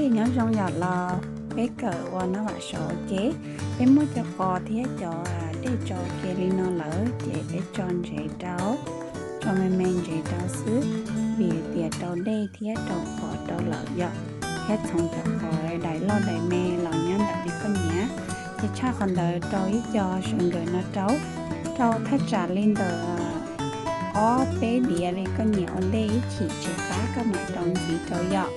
Nyob zoo yom, los peb kawm ua nab vam saum ua ke, peb muab cov qos thiab cov dej tso ua ke li no lawm ces peb tso ntsev rau, tso me me ntsev rau xwb, vim hais tias rau dej thiab rau qos rau lawm yom, thiab txhoov cov qos daim loj daim me los nyob ntawm li koj nyiam. Ces tshaj qhov ntawd rau ib co sawv nkawm no rau, rau thaj tsam li ntawm ob peb diav li koj nyiam ua ntej ib chim tsis qab koj mam rau ntxiv rau yom.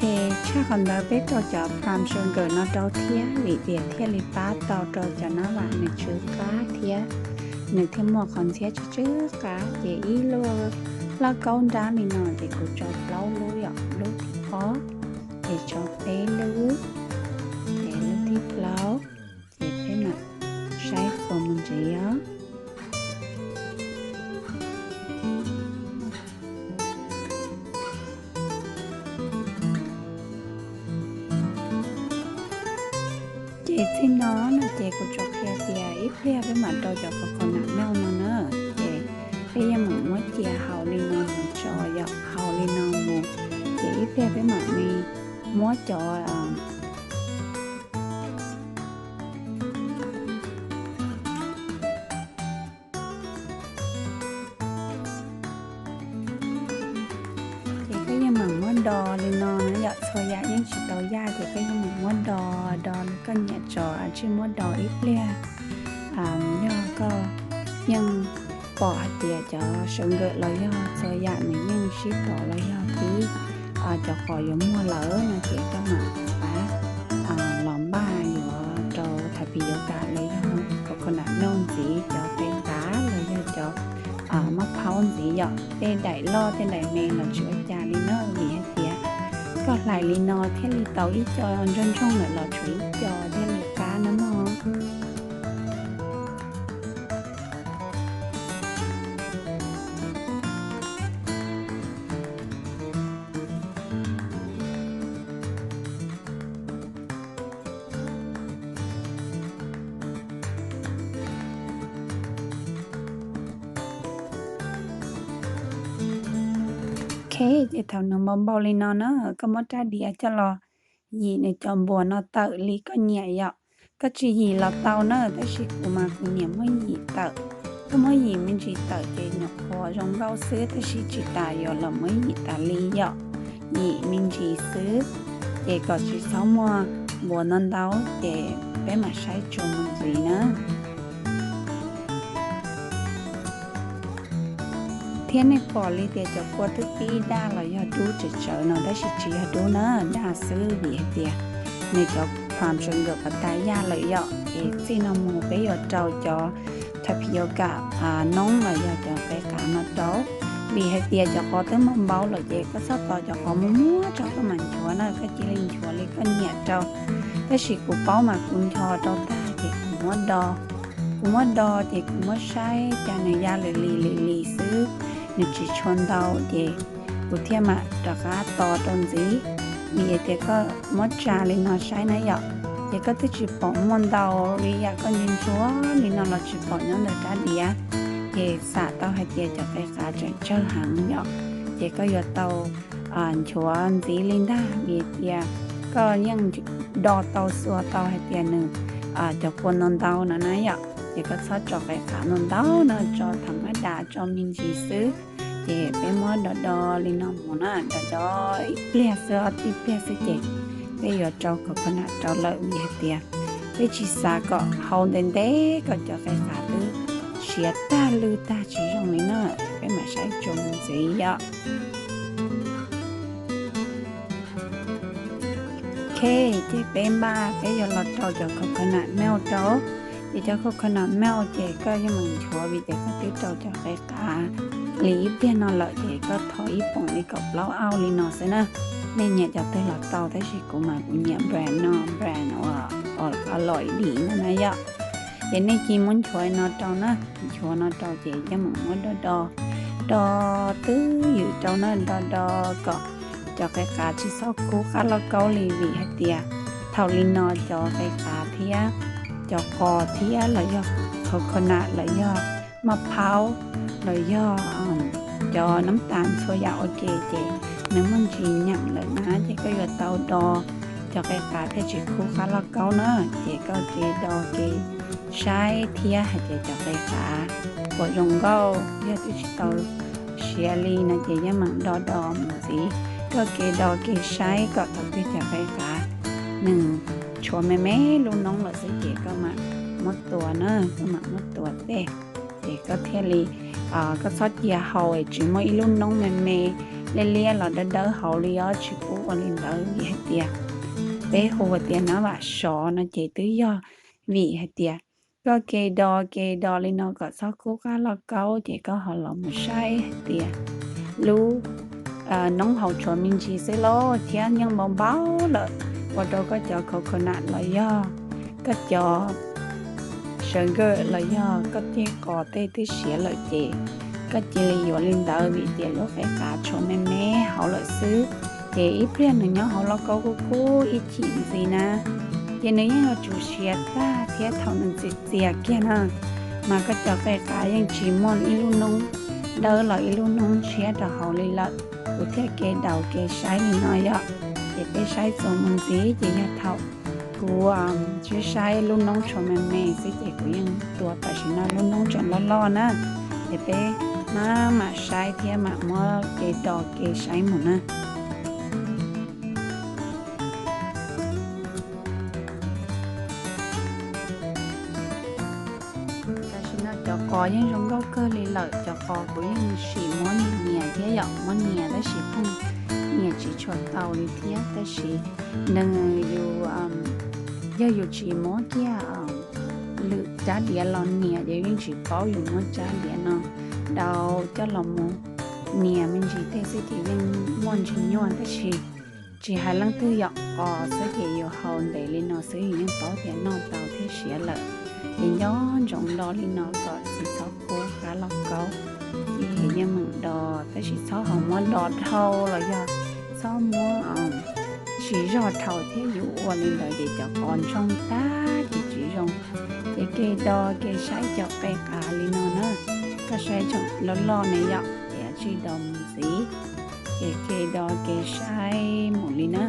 Ces tshaj qhov ntawd peb rau cov brown sugar no rau thiab vim tias thiaj li pab tau rau cov nab vam nws tsw qab thiab nws thiaj muaj qhov ntxhiab tsw tsw qab. Ces ib lub lauj kaub nrab li no ces kuv tso plaub lub yom, lub thib ob, ces tso peb lub, ces lub thib plaub, ces peb mam saib txuas mus ntxiv os. Ces txij no no ces kuv tsuas qhia tias ib pliag peb mam rau cov coconut milk no na, ces peb yeej mam muab cia haus li no mus tso yom, haus li no mus, ces ib pliag peb mam li muab cov Ces koj yeej mam muab do li no na yom, txhua yam yeej tsis tau yaj ces koj yeej mam muab do, do li koj nyiam tso, tsij muab do ib pliag. Yog koj yeej pom hais tias cov sugar los yog txhua yam nws yeej sib tov los yog pib cov qos yuav muag lawm no ces koj mam rov qab los npaj yuav rau tapioca los yog coconut milk ntxiv, cov peb qav los yog cov maj phaub ntxiv yom. Tej daim loj tej daim me los tsis ua cas li na, vim hais tias koj hlais li no thiaj li tau ib co, ntsoog ntsoog lawm los tshuav ib co thiaj li qab no mog. Ok, ces thaum nws npau npau li no na, koj muab rab diav coj los yim nws cov npuas no tawm li koj nyiam yom. Koj tsis yim los tau na, tab sis kuv mas kuv nyiam muab yim tawm. Koj muab yim me ntsis tawm ces nyuam qhuav zoo nkauj xwb, tab sis tsis tas yuav los muab yim tas li yom. Yim me ntsis xwb, ces kom tsis txhob muaj npuas ntau ntau, ces peb mam saib tsuas mus ntxiv na. Thiab nej pom li tias cov kua twb pib daj los yog dub tsawv tsawv no, tab sis tsis yog dub na, daj xwb vim hais tias nws cov brown sugar pas tas yaj lawm yom. Ces txij no mus peb yuav rau cov tapioca noob los yog cov qe qav no rau, vim hais tias cov qos twb npau npau lawm ces koj txhob tos cov qos muag muag tso koj mam nchuav na, koj cia li nchuav li koj nyiam rau. Tab sis kuv paub mas kuv nchuav rau tag ces kuv muab do, kuv muab do ces kuv muab saib cas nws ya lwm li lwm li xwb, nws tsis tshua ntau ces kuv thiaj mam rov qab tos rau ntxiv. Vim hais tias koj muab tsa li no saib na yom, ces koj twb tsis pom muaj ntau li yam koj nchuav nchuav li no los tsis pom nyob ntawm rab diav, ces xam tau hais tias cov qe qav tseem tsawg heev yom. Ces koj yuav tau nchuav ntxiv li ntag, vim tias koj yeej do tau xuas tau hais tias nws cov kua ntau ntau no na yom. Ces koj txhob tso qe qav ntau ntau no, tso tham mab das, tso me ntsis xwb. Ces peb muab do do li no mus na, do do ib pliag xwb, ob ib pliag xwb ces peb yuav rau coconut rau lawm, vim hais tias peb tsis xav kom hau ntev ntev kom cov qe qav twb siav tag lwj tag tsis zoo li na. Peb mam saib tsuas mus ntxiv yom. Ok, ces peb npaj peb yuav los rau cov coconut milk rau. Ces cov coconut milk ces koj yeej meem nchuav vim tias koj twb rau cov qe qav li ib pliag no lawm ces koj thov ib poom li kaum plaub ounce li no xwb na. Nej nyiam cov twg los tau, tab sis kuv mas kuv nyiam brand no, brand uas Aloe Dim no na yom. Ces nej cia li muab nchuav no rau na, nchuav no rau ces yeej meem muab do do, do twj ywm rau na, do do kom cov qe qav tsis txhob kub qab lauj kaub li, vim hais tias thaum li no cov qe qav thiab cov qos thiab los yog coconut los yog maj phaub los yog cov nab tas txhua yam ua ke ces nws muaj ntsis nyeem lawm na, ces koj yuav tau do cov qe qav thiaj tsis kub qab lauj kaub na. Ces koj ke do ke saib thiab hais tias cov qe qav puas zoo nkauj, yog twb tsis tau siav li no ces yeej meem do do mus ntxiv. Koj ke do ke saib kom thaum twg cov qe qav nws tshuav me me lub noob lawm xwb ces koj mam muab tua na, koj mam muab tua tej. Ces koj thiaj li, koj txhob cia haus es tsis muaj ib lub noob me me liab liab los dawb dawb hauv li os, tsis pub ua li ntawd. Vim hais tias peb hu tias nab vam sov no ces twb yog vim hais tias koj ke do ke do li no kom txhob kub qab lauj kaub ces koj ho los mus saib hais tias lub noob haus tshuav me ntsis xwb lauj, thiab yeej npau npau lawm, ua rau koj cov coconut los yog koj cov sugar los yog koj tej qos tej twb siav lawm ces koj cia li yuav li ntawd, vim tias lub qe qav tshuav me me hauv lawm xwb. Ces ib pliag nws nyob hauv lauj kaub kub kub ib chim ntxiv na, ces nws yeej yuav tsum siav tag thiab thaum nws txias txias kiag na, mas koj cov qe qav yeej tsis muaj ib lub noob dawb los ib lub noob tshiab rau hauv li lawm. Kuv thiaj ke do ke saib li no yom. Ces peb saib txuas mus ntxiv ces yog thaum kuv tsis saib lub noob tshuav me me xwb ces kuv yeej tua tam sim no lub noob tseem loj loj na. Ces peb mam mam saib thiab mam muab ke do ke saib mus na. Tam sim no cov qos yeej zoo nkauj kawg li lawm, cov qos kuv yeej sim muab nias nias thiab yom, muab nias tab sis pheej nias tsis tshua tau li thiab. Tab sis nws yus, yog yus tsis muab kiag lwm rab diav los nias ces yeej tsis paub, yus muab rab diav no dau coj los mus nias me ntsis tej xwb ces yeej muaj ntsis nyuaj, tab sis tsis hais leej twg yom, qos xwb ces yus haus ntev li no xwb yus yeej paub tias noj tau thiab siav lawm. Ces nco ntsoov do li no kom tsis txhob kub qab lauj kaub. Ces yeej meem do, tab sis txhob ho muab do dhau los yog txhob muab tsis zog dhau thiab, yus ua li ntawd ces cov qos ntsoog tag ces tsis zoo. Ces ke do ke saib cov qe qav li no na, koj saib tseem loj loj ne yom, ces tsij do mus ntxiv. Ces ke do ke saib mus li na.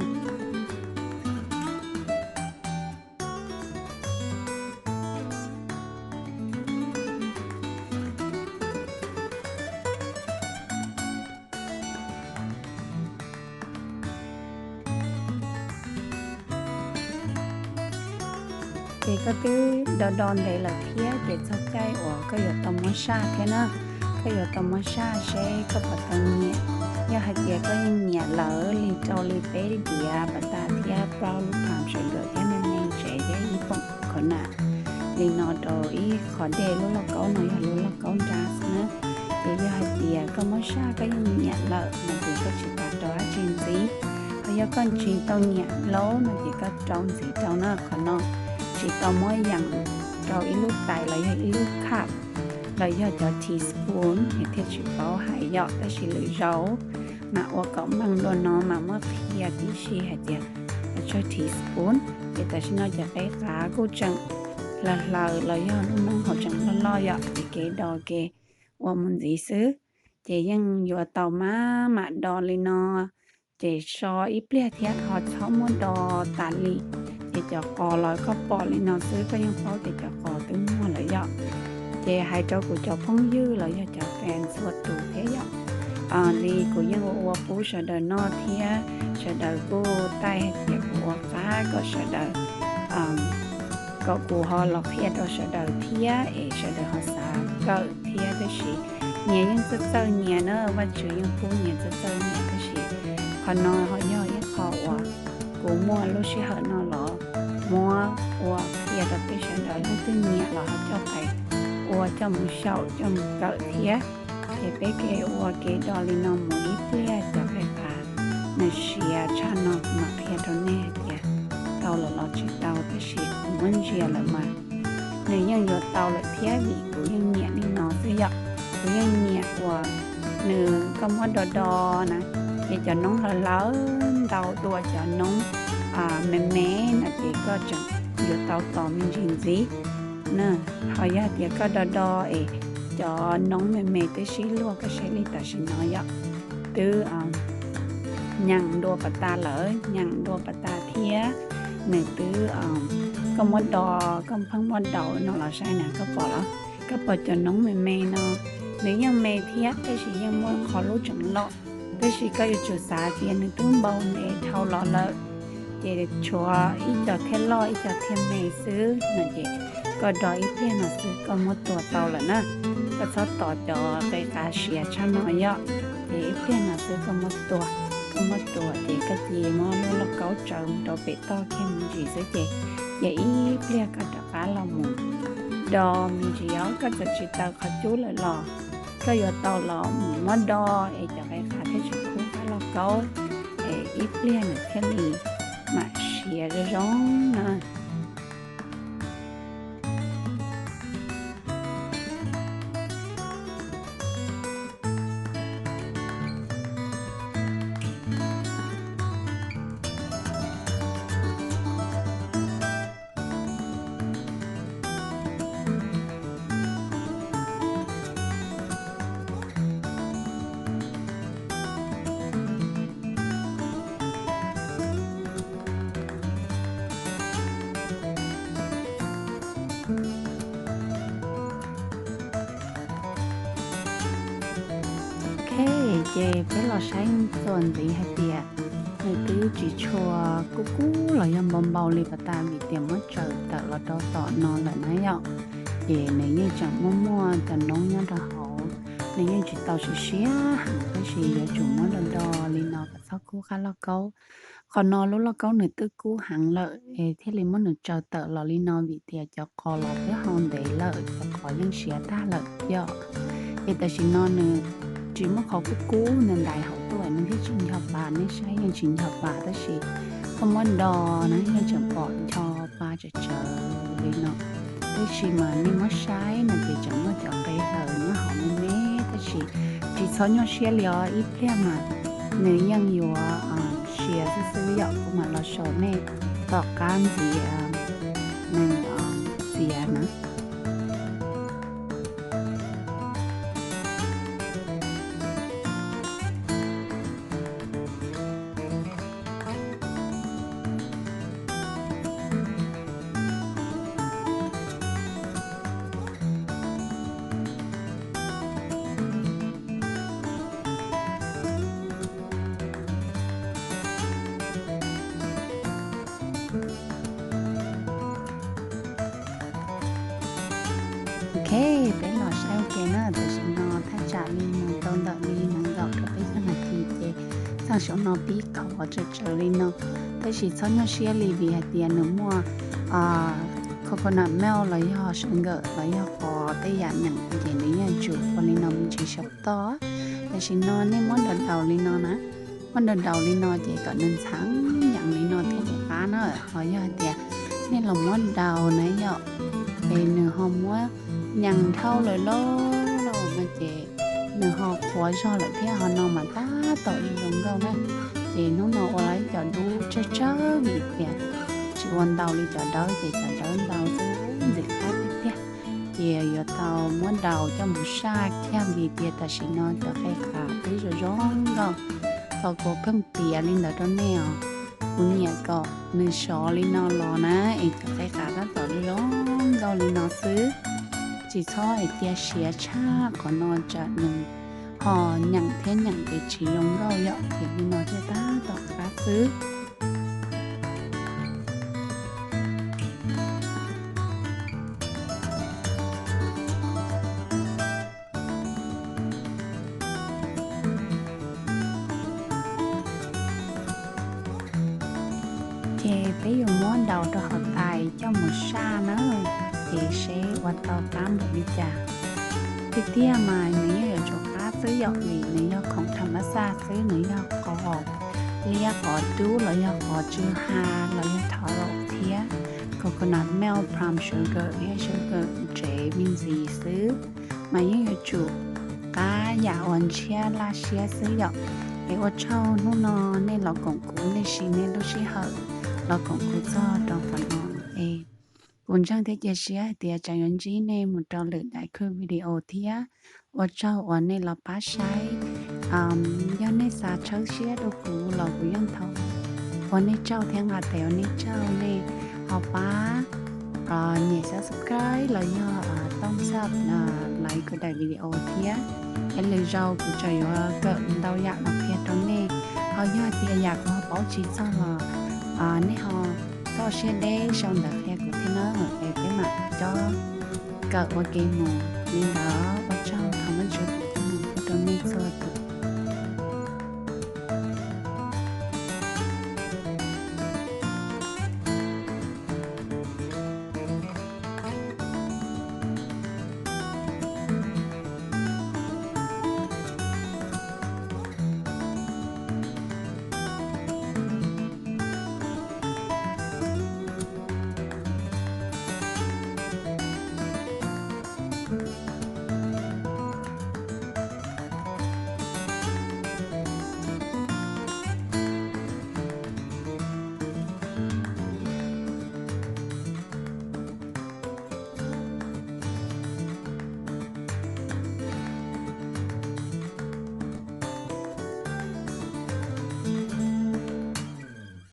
Ces koj twb do do ntev lawm thiab ces txog caij uas koj yuav tau muab saj thiab na. Koj yuav tau muab saj seb koj puas tau nyiam. Yog hais tias koj yeej nyiam lawm li rau li peb diav pas tas thiab plaub lub pham sawv daws thiab me me ntsev thiab ib poom khav nam li no rau ib qho dej, lub lauj kaub no yog lub lauj kaub nra xwb na. Ces yog hais tias koj muab saj koj yeej nyiam lawm no ces koj tsis tas rau dab tsi ntxiv. Ho yog koj tsis tau nyiam laub no ces koj rau ntxiv rau na. Qhov no tsis tau muab yees rau ib lub tais los yog ib lub cup los yog cov teaspoon es thiaj tsis paub hais yom, tab sis lwm zaus mam ua kom meej dua no mam muab qhia tib si hais tias tsawg teaspoon. Ces tam sim no cov qe qav kuj tseem hlaws hlaws los yog lub noob hauv tseem loj loj yom, ces kev do ke ua mus ntxiv xwb. Ces yeej yuav tau maj mam do li no, ces so ib pliag thiab ho txhob muab do tas li. Ces cov qos los koj pom li no xwb koj yeej paub tias cov qos twb muag lawm yom. Ces hais rau kuv cov phooj ywg los yog cov fans txhua tus thiab yom, li kuv yeej ua ua pub sawv daws noj thiab sawv daws kuj taij hais tias kuv ua qab kom sawv daws, kom kuv ho los qhia rau sawv daws thiab es sawv daws ho xav kawm thiab. Tab sis nyias yeej txawj txawj nyias na, Vajtswv yeej pub nyias txawj txawj nyias, tab sis qhov no ho yog ib qho uas kuv muaj lub sij hawm no los muab ua qhia rau peb sawv daws, leej twg nyiam los ho coj pais ua coj mus xyaum coj mus kawm thiab. Ces peb ke ua kev do li no mus ib pliag cov qe qav na. Nws siav tshaj no kuv mam qhia rau nej hais tias tau lawm los tsis tau, tab sis kuv muab ntsia lawm mas nws yeej yuav tau lawm thiab, vim kuv yeej nyiam li no xwb yom. Kuv yeej nyiam uas nws koj muab do do na, ces cov noob hlawv hlawv ntau dua cov noob me me no ces koj tseem yuav tau tos me ntsis ntxiv na. Ho yog tias koj do do es cov noob me me twb sib luag, koj saib li tam sim no yom, twb nyeem dua pas tas lawm, nyeem dua pas tas thiab. Nws twb, koj muab do, koj pheej muab daus no los saib na, koj pom los? Koj pom cov noob me me no, nws yeej me thiab tab sis yeej muaj qhov lub tseem loj. Tab sis koj yuav tsum xav tias nws twb npau ntev dhau los lawm, ces tshuav ib co thiaj loj ib co thiaj me xwb no ces koj do ib pliag no xwb koj muab tua tau lawm na. Koj txhob tos cov qe qav siav tshaj no yom, ces ib pliag no xwb koj muab tua, koj muab tua ces koj cia li muab lub lauj kaub tsaws mus rau pem toj kiag me ntsis xwb ces, ces ib pliag koj rov qab los mus do me ntsis os. Koj txawm tsis taws qhov cub lawm los koj yuav tau los mus muab do es cov qe qav thiaj tsis kub qab lauj kaub, es ib pliag nws thiaj li mam siav zoo zoo na. Ok, ces peb los saib txuas ntxiv hais tias nws twb tsis tshua kub kub los yog npau npau li pas tas vim tias muab tsaws tawm los rau tom no lawm na yom. Ces nws yeej tseem muaj muaj cov noob nyob rau hauv, nws yeej tsis tau siav siav heev tab sis yuav tsum muab do do li no kom txhob kub qab lauj kaub. Qhov no lub lauj kaub nws twb kub heev lawm es thiaj li muab nws tsaws tawm los li no vim tias cov qos los twb hau ntev lawm, cov qos yeej siav tag lawm yom. Ces tam sim no nws tsis muaj qhov kub kub ntawd ntaiv hauv tuaj, nws thiaj tsis ncho pas, nej saib yeej tsis ncho pas tab sis koj muab do na yeej tseem pom ncho pa tsawv tsawv li no. Tab sis mas nej muab saib no ces tseem muaj cov qe hlaws nyob hauv me me tab sis tsis txhob nyuaj siab li os, ib pliag mas nws yeej yuav siav xwb xwb yom. Kuv mam los sau nej tom qab ntxiv nws txiav na. Ok, peb los saib ua ke na, tam sim no thaj tsam li mus tau ntawm li nees nkaum rau peb caug nas this ces txaj saum no pib khov tsawv tsawv li no. Tab sis txhob nyuaj siab li vim hais tias nws muaj coconut milk los yog sawv nkawm los yog qos tej yam nyeem ces nws yeej tsum ua li no me ntsis saum toj. Tam sim no nej muab daus daus li no na, muab daus daus li no ces kom nws ntxhee yees li no thiaj li qab na. Ho yog hais tias nej los muab daus na yom, es nws ho muab nyees dhau lawm lauj no ces nws ho qhuav zog lawm thiab, ho no mas tab tom zoo nkauj na. Ces hnub no ua los ib cov dub tsawg tsawg vim tias tsis ua ntau li cov dawb ces cov dawb ntau xwb ntxim qab tiag tiag. Ces yuav tau muab daus coj mus saj kiag vim tias tam sim no cov qe qav twb zoo zoo nkauj. Thaum kuv pheej piav li ntawd rau nej os, kuv nyiam kom nws sov li no los na es cov qe qav tab tom zoo zoo nkauj li no xwb. Tsis txhob hais tias siav tshaj qhov no tsam nws ho nyeem thiab nyeem ces tsis zoo nkauj yom, ces li no thiaj tab tom qab xwb. Ces peb yuav muab daus rau hauv tais coj mus saj na, ces seb ua tau qab npaum li cas. Tiag tiag mas nws yeej yuav tsum qab xwb yom, vim nws yog khoom tham mab xaj xwb, nws yog qos, liab qos dub los yog qos tsw ha los yog thaum thiab coconut milk, palm sugar thiab sugar tsev me ntsis xwb, mas yeej yuav tsum qab yam uas ntshiab laj siab xwb yom. Es ua tsaug hnub no nej los koom kuv, nej siv nej lub sij hawm los koom kuv txog rau qhov no. Es kuv ntseeg thiab cia siab hais tias tseem yuav ntsib nej mus rau lwm daim video thiab. Ua tsaug uas nej los pab saib. Yog nej xav tshawb siab rau kuv los kuv yeej thov ua nej tsaug thiab nqa tes ua nej tsaug. Nej ho pab nyem subscribe los yog thumbs up lawv kuv daim video thiab. Es lwm zaus kuv tseem yuav kawm ntau yam los qhia rau nej. Ho yog tias yam kuv ho paub tsis txog los nej ho txoj siab deb sau ntawv qhia kuv thiab nawb, es peb mam coj kawm ua ke mus. Li ntawd ua tsaug, thov Vajtswv